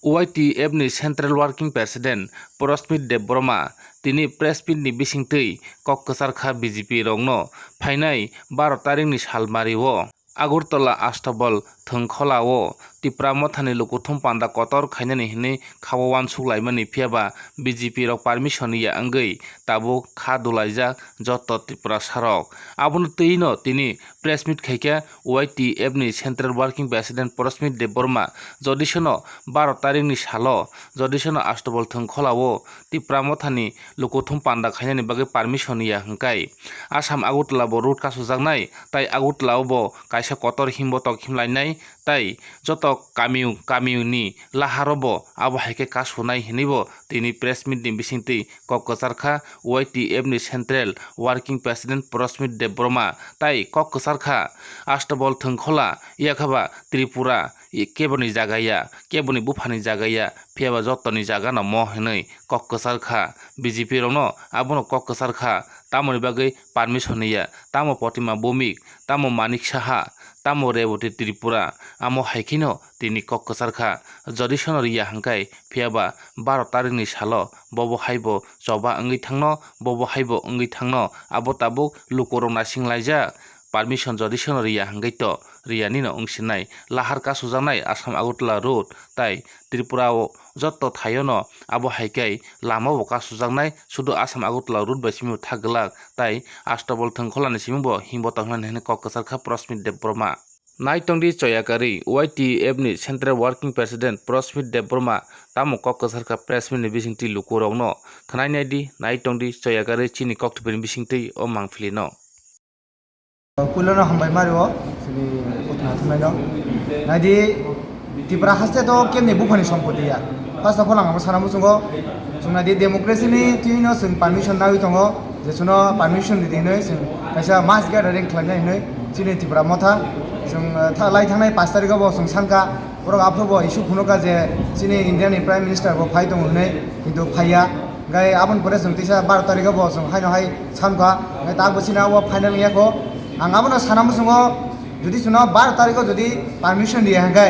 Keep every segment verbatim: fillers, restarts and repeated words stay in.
Y T F ni Central Working President Prosmit Debbarma tini press meet ni bisingtwi kok kwchar kha B J P rokno phainai baro tarikni salmari o Agartala Astabal Thwngkhola o Tipra Mothani lukuthum panda kotor khainani hwnwi khao uansuk laimani, phiyaba B J P rok permission ya wngwi tabuk kha dulaijak joto Tiprasa rok. Abono twi no tini press meet khaikha Y T F ni Central Working President Prosmit Debbarma, jodi sono baro tarikni salo, jodi sono Astabal Thwngkhola o Tipra Mothani lukuthum panda khainani bagwi permission ya hwnkhe Assam Agartala bo road kasujaknai, tai Agartala o bo kaisa kotor himbotok himlainai, tai joto kami kami ni laharo bo abo hai khe kasunai hinwi bo tini press meet ni bisingtwi kok kwchar kha Y T F ni Central Working President Prosmit Debbarma. Tai kok kwchar kha Astabal Thwngkhola yakhaba Tripura keboni jaga ya, keboni buphani jaga ya, phiyaba jotoni jaga no mo hinwi kok kwchar kha. B J P rokno abono kok kwchar kha, tamoni bagwi permission ya, tamo Protima Bhowmik, tamo Manik Saha, tamo Reboti Tripura, amo hai kheno tini kok kwchar kha. Jodi sono riya hwnkhe, phiyaba baro tarikni salo bobo hai bo choba wngwi thangno, bobo hai bo wngwi thangno, abo tabuk lukurok naising laijak. Permission jodi sono riya hwnkhe to riya nino wngsinai. Lahar kasujaknai Assam Agartala road tai Tripura o joto thaio no abo hai khe lama bo kasujaknai, sudu Assam Agartala road bai simi thak glak tai Astabal Thwngkhola ni simi bo himbotok hinani hwnwi kok kwchar kha Prosmit Debbarma. Naitongdi choyakarwi Y T F ni Central Working President Prosmit Debbarma tamo kok kwchar kha press meet ni bisingtwi lukurokno khwnainai di, naitongdi choyakarwi chini koktwbini bisingtwi o mangpili no. Puilono hambai mario, chini Putin hathumnaino. Naidi, Tipra haste to kemni buphani sompoti ya. First of all, ang abo sana muchungo, chwng naidi democracy ni twino chwng permission naiwi tongo, je chuno permission ridi hinwi chwng kaisa mass gathering khlainai hinwi chini Tipra Motha. Chwng, eh, tha-, lai thangnai pash tarikh o bo chwng sankha, borok aphuru bo issue phunukha je chini India ni Prime Minister bo phai tongo hinwi, kintu phaiya. Hingke aboni pore chwng teisa baro tarikh o bo chwng haino hai sankha, hingke tak bwsina o final wngya kho. Ang abono sana muchungo, jodi chwngno baro tarikh o jodi permission riya hingke,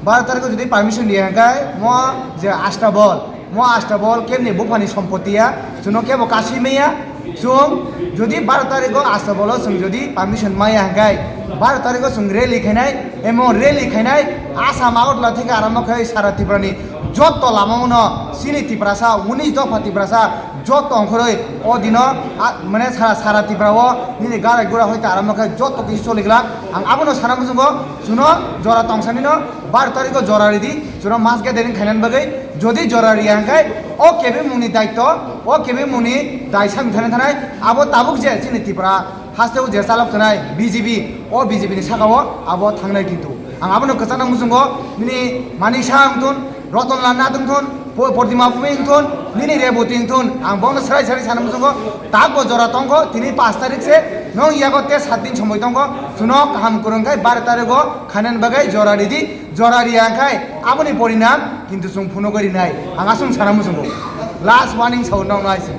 baro tarikh o jodi permission riya hingke, mo je Astabal, mo Astabal kemni buphani sompoti ya, chwngno kebo kasui maya, chwng jodi baro tarikh o Astabal o chwng jodi permission maya hingke, baro tarikh o chwng rally khainai, emo rally khainai, Assam Agartala theke arombo khai sara Tripura ni joto lama uno chini Tiprasa, unis dopha Tiprasa, joto ongkhorwi o dino, a, mane sara, sara Tripura o nini garai gura hoite arombo khai joto kisi choli glak. Ang abono sana muchungo, chuno jora tongsanino baro tarikh o jora ridi, chuno mass gathering khainani bagwi, jodi jora riya hingke o kebemungni daityo, o kebemungni dai sami thani thanai, abo tabuk je chini Tripura haste o je chalok tongnai B J P, o B J P ni saka o abo thangnai kintu. Ang abono kwchangna muchungo, nini Manik Saha wngthun, Ratan Lal Nath wngthun, Po-, Protima Bhowmik wngthun, nini Reboti wngthun, ang bono srai srai sana muchungo, tak bo jora tongkho, tini pash tarikh se, nong yago te sat din somoi tongkho, chuno kaham kwrwng khai baro tarikh o khainani bagwi jora ridi, jora riya khai aboni porinam kintu chwng phunugwi rinai, ang aswng sana muchungo. Last warning sao nong nai se.